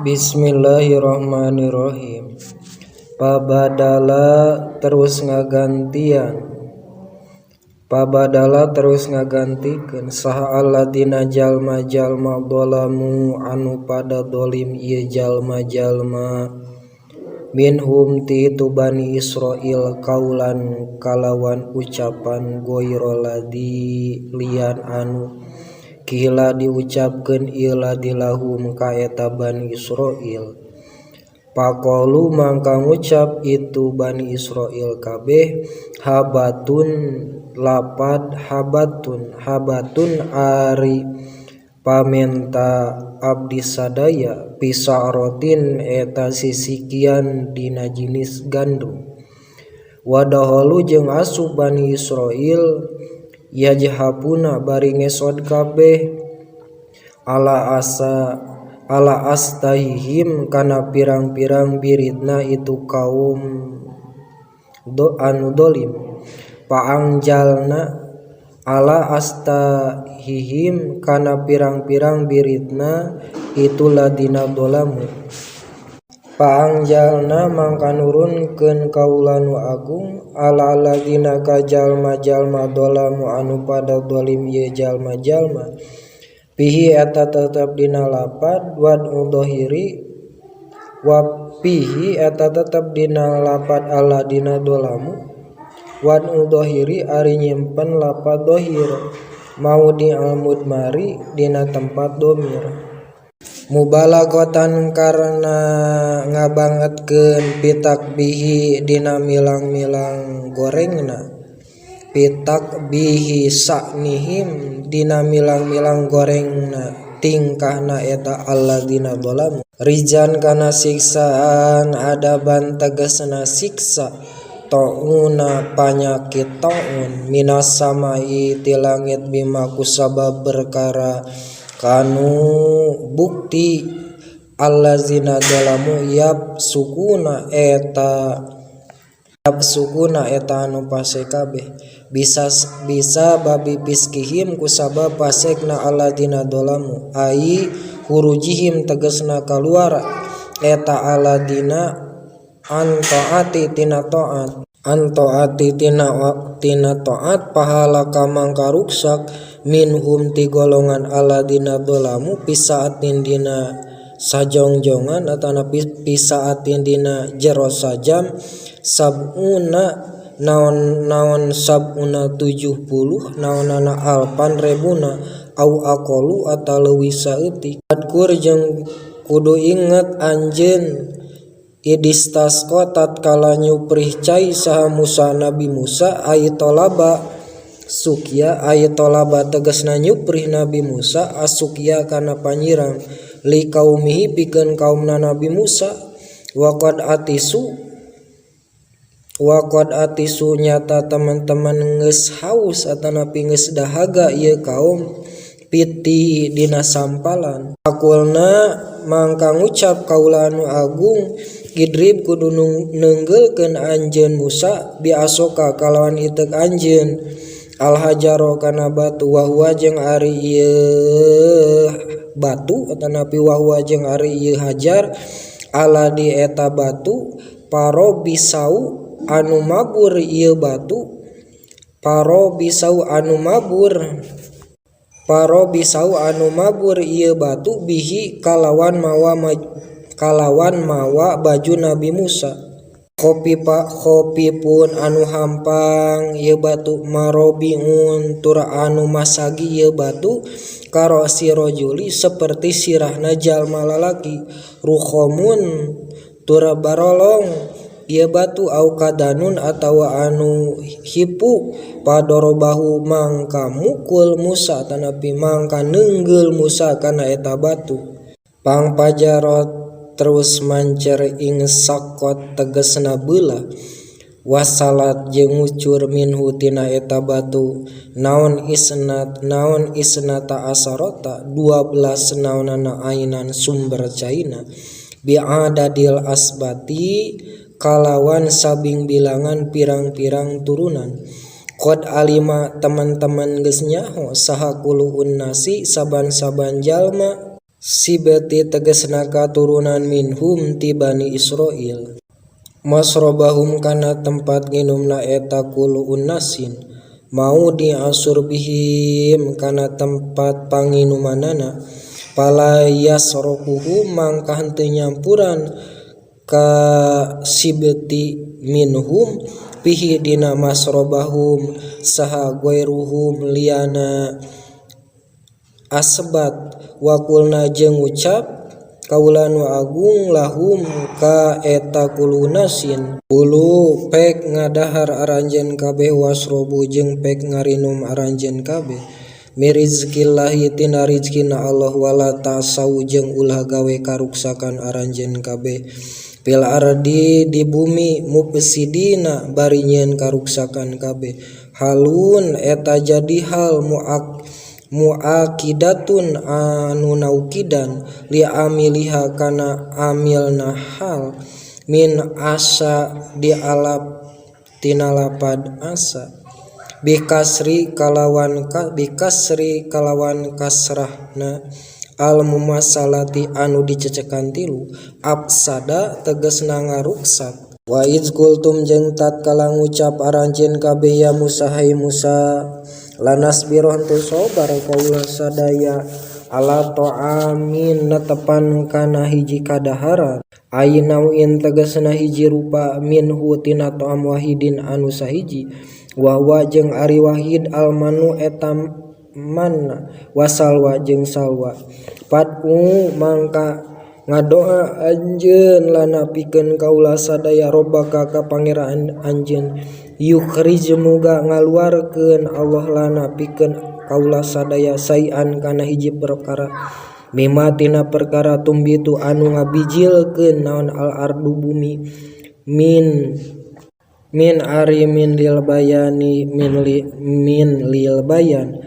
Bismillahirrahmanirrahim. Pabadala terus ngagantian, pabadala terus ngagantikeun saha alladina jalma-jalma dolamu anu pada dolim ieu jalma-jalma minhum ti itu Bani Israil kaulan kalawan ucapan goiro ladzi lian anu kila diucapkeun ieu ladzi lahum ka eta Bani Israil. Paqalu mangka ngucap itu Bani Israil kabeh habatun lapad habatun habatun ari pamenta abdi sadaya pisa'rotin eta sisikian dina jinis gandum. Wadahalu jeung asup Bani Israil yajhapuna bari ngesod kabeh ala asa ala astahihim kana pirang-pirang biritna itu kaum do anu dolim. Paangjalna ala astahihim kana pirang-pirang biritna itu ladina dolamu. Paangjalna mangka nurunkeun kaula nu agung ala ladina ka jalma-jalma dolamu anu pada dolim ieu jalma-jalma. Pihi eta tetep dina lapad wad udhahiri wa pihi eta tetep dina lapad aladina dolamu wad udhahiri ari nyimpen lapad dohir mau di almudmari dina tempat domir. Mubalaghatan karena ngabangetkeun pitak bihi dina milang-milang gorengna pitak bihi saknihim dina milang-milang gorengna tingkahna eta alladzina zalamu rizan kana siksaan adaban tegasna siksa tauna panyakit taun minas samai ti langit bima kusabab perkara kanu bukti alladzina zalamu yap sukuna eta yap sukuna eta anu pase kabeh bisa bisa babi piskihim kusabab pasekna alladzina dolamu ai hurujihim tegasna kaluar eta alladzina an taati tina taat an taati tina tina taat pahala kamangka ruksak minhum ti golongan alladzina dolamu pisaatin dina sajongjongan atana pisaatin dina jero sajam sabuna naon naon sabuna 70 naonana alpan rebuna au aqalu atawa leuwih saeutik. Adkur jeung kudu inget anjeun idistasqa tatkala nyuprih cai saha Musa Nabi Musa ai tolaba sukya ai tolaba tegasna nyuprih Nabi Musa asukya kana panyiram li kaumihi pikeun kaumna Nabi Musa waqad atisu waqad atisu nyata teman-teman geus haus atanapi geus dahaga ieu kaum piti dina sampalan. Akulna mangka ngucap kaula anu agung idrib kudu neunggeulkeun anjeun Musa biasoka kalawan iteuk anjeun alhajaro kana batu wa huwa jeung ari ieu batu atanapi wa huwa jeung ari ieu hajar ala di eta batu paro bisau anu mabur ieu batu paro bisau anu mabur paro bisau anu mabur ieu batu bihi kalawan mawa baju Nabi Musa. Kopi pa kopi pun anu hampang ieu batu marobiun tur anu masagi ieu batu karosi rojuli seperti sirahna jalma lalaki rukhomun tur barolong ieu batu au kadanun atawa anu hipu padorobahu mangka mukul Musa tanapi mangka neunggeul Musa kana eta batu. Pangpajarot terus mancer ing sakot tegasna beula wasalat jeung ngucur minhu tina eta batu naon isnat naon isnata asarota 12 naonana ainan sumber caina bi'adadil asbati kalawan sabing bilangan pirang-pirang turunan. Qad alima teman-teman geus nyaho saha kuluun nasi saban-saban jalma. Sibti tegasna katurunan minhum ti Bani Israil. Masrobahum kana tempat nginumna eta kullu unasin maudi asurbihim kana tempat panginumanana pala yasrokuhu mangka henteu nyampuran ka sibti minhum pihi dina masrobahum saha goiruhum liana asbat wakulna jeung ngucap kaula nu agung lahum ka eta kulunasin kulu pek ngadahar aranjeun kabeh wasrobu jeung pek ngarinum aranjeun kabeh mirizkillahi tina rizkina Allah wala ta'sau jeung ulah gawe karuksakan aranjeun kabeh fil ardi di bumi mufsidina bari nyieun karuksakan kabeh halun eta jadi hal muakidatun anu naukidan li amiliha kana amilna hal min asa dialap tina lapad asa bikasri kalawan kasrahna al mumasalati anu dicecekan tilu afsada tegasna ngaruksak wa iz qultum jeung tatkala ngucap aranjeun kabeh ya Musa hai Musa lanasbiru henteu sabar kaula sadaya ala ta'amin netepan kana hiji kadaharan ainauin tegasna hiji rupa minhu tina ta'am wahidin anu sahiji wa huwa jeung ari wahid almanu eta manna wasalwa jeung salwa fad'u mangka ngadoa anjeun lana pikeun kaula sadaya robbaka ka pangeran anjeun yukhrij muga ngaluarkeun Allah lana pikeun kaula sadaya sayan kana hiji perkara mimma tina perkara tumbitu anu ngabijilkeun naon al ardu bumi min ari min lil bayani min lil bayan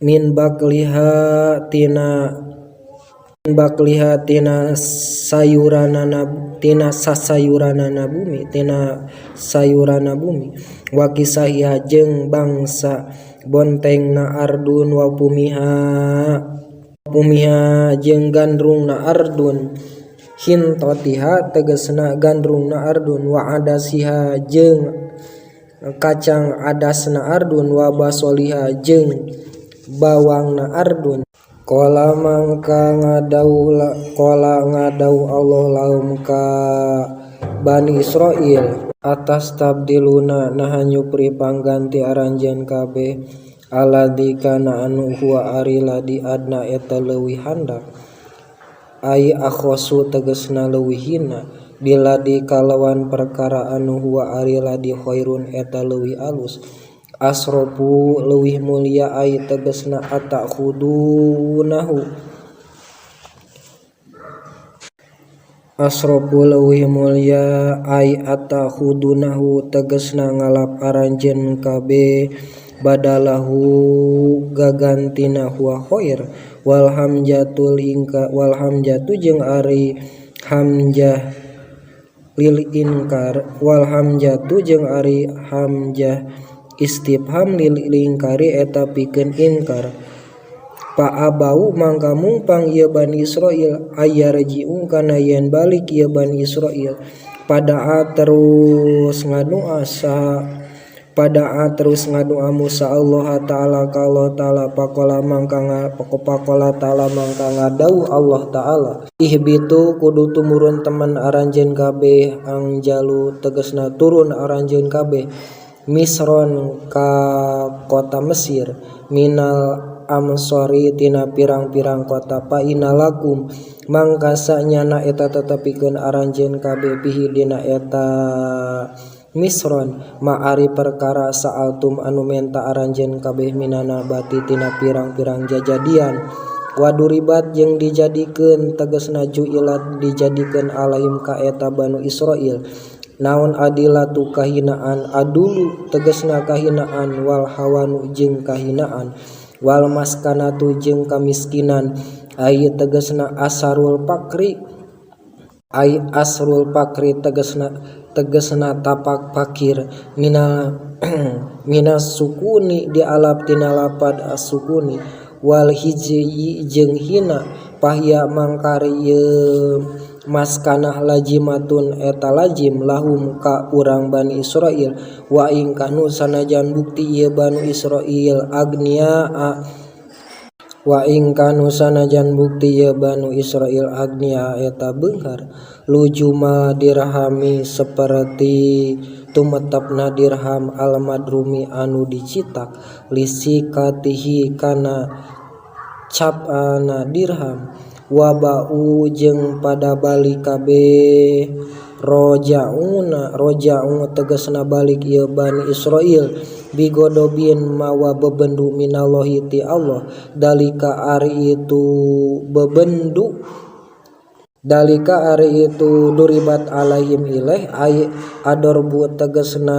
min bakliha tina sayuranana tina sasayuranana bumi tina sayurana bumi wa kisahiha jeung bangsa bontengna ardun wa pumiha jeung gandrungna ardun hintotiha tegasna gandrungna ardun wa adasiha jeung kacang adasna ardun wa basoliha jeung bawangna ardun. Qala mangka ngadau Allah lahum ka Bani Israil atas tabdiluna naha nyupri pangganti aranjeun kabeh alladzi kana anu huwa ari ladzi adna eta leuwih handap ai akhosu tegasna leuwih hina biladi kalawan perkara anu huwa ari ladzi khairun eta leuwih alus asrofu leuwih mulia ai tegasna atakhudunahu asrofu leuwih mulia ai atakhudunahu tegasna ngalap aranjeun kabeh badalahu gagantina huwa khair wal hamzatul inka wal hamzatu jeung ari hamzah lil inkar wal hamzatu jeung ari hamzah istifham lil ingkari eta pikeun ingkar fa abau mangka mungpang ieu Bani Israil ayarji'u kana yen balik ieu Bani Israil padaa terus ngadoa saha terus ngadoa Musa Allah ta'ala ka Allah ta'ala pakola mangka pakola ta'ala mangka ngadauh Allah ta'ala ihbitu kudu tumurun teman aranjeun kabeh angjalu tegasna turun aranjeun kabeh Misron ka kota Mesir minal amsori tina pirang-pirang kota pa inalakum mangka sanyana eta tetepikeun aranjeun kabeh bihi dina eta Misron ma'ari perkara sa'altum anu menta aranjeun kabeh minana bati tina pirang-pirang jajadian waduribat jeung dijadikeun tegasna ju'ilat dijadikeun alaihim ka eta Banu Israil naon adilatu kahinaan adulu tegasna kahinaan wal hawanu jeung kahinaan wal maskanatu jeung kamiskinan ai tegasna asarul pakri ai asrul pakri tegasna tapak pakir minas sukuni dialap tina lapad as-sukuni Wal hizyi jeung hina fahia mangkari ieu maskanah lazimatun eta lazim lahum ka urang Bani Israil wa in kanu sanajan bukti ieu Banu Israil agniaa wa in kanu sanajan bukti ieu Banu Israil agnia eta beunghar lujumal dirhami saperti tumetepna dirham al-madrumi anu dicitak lisikatihi kana capana dirham wa ba'u jeung pada balik kabeh rojauna roja'u tegasna balik ieu Bani Israil bigodobin mawa bebendu minallahi ti Allah dalika ari itu bebendu dalika ari itu duribat alaihim ilaih ay adorbu tegasna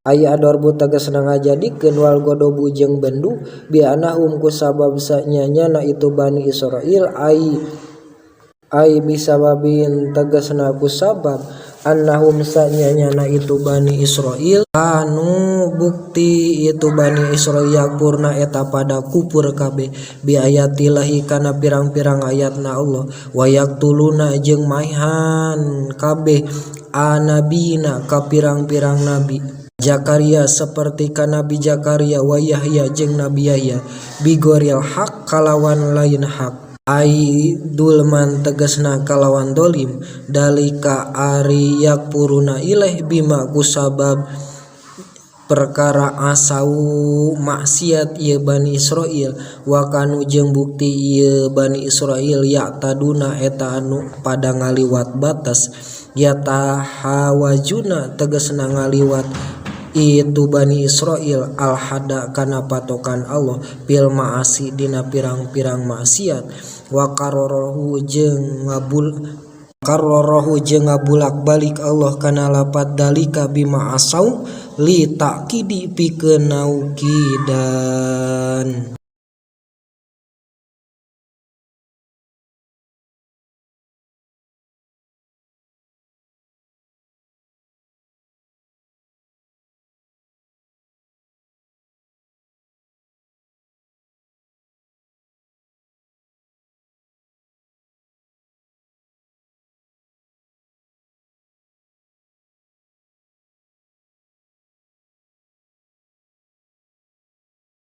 ay adorbu tegasna ngajadikeun wal godobu jeung bendu bi anahum kusabab sanyana itu Bani Israil ay ay bisababin tegasna kusabab annahum sanyana itu Bani Israil anu bukti itu Bani Israil yakfurna eta pada kupur kabeh bi ayatillahi kana pirang-pirang ayatna Allah wa yaqtuluna jeung maehan kabeh anabina ka pirang-pirang nabi Zakaria seperti ka Nabi Zakaria wa Yahya jeung Nabi Yahya bigoril hak kalawan lain hak ai dulman tegasna kalawan dolim dalika ari yakfuruna ilaih bima kusabab perkara asau maksiat ieu Bani Israil wa kanu jeung bukti ieu Bani Israil ya'taduna eta anu pada ngaliwat batas yatahawajuna tegasna ngaliwat itu Bani Israil al-hada kana patokan Allah fil ma'asi dina pirang-pirang maksiat wa kararahu jeung ngabul kararahu jeung ngabulak-balik Allah kana lapat dalika bima asau li ta'kidi pikeun naukidan.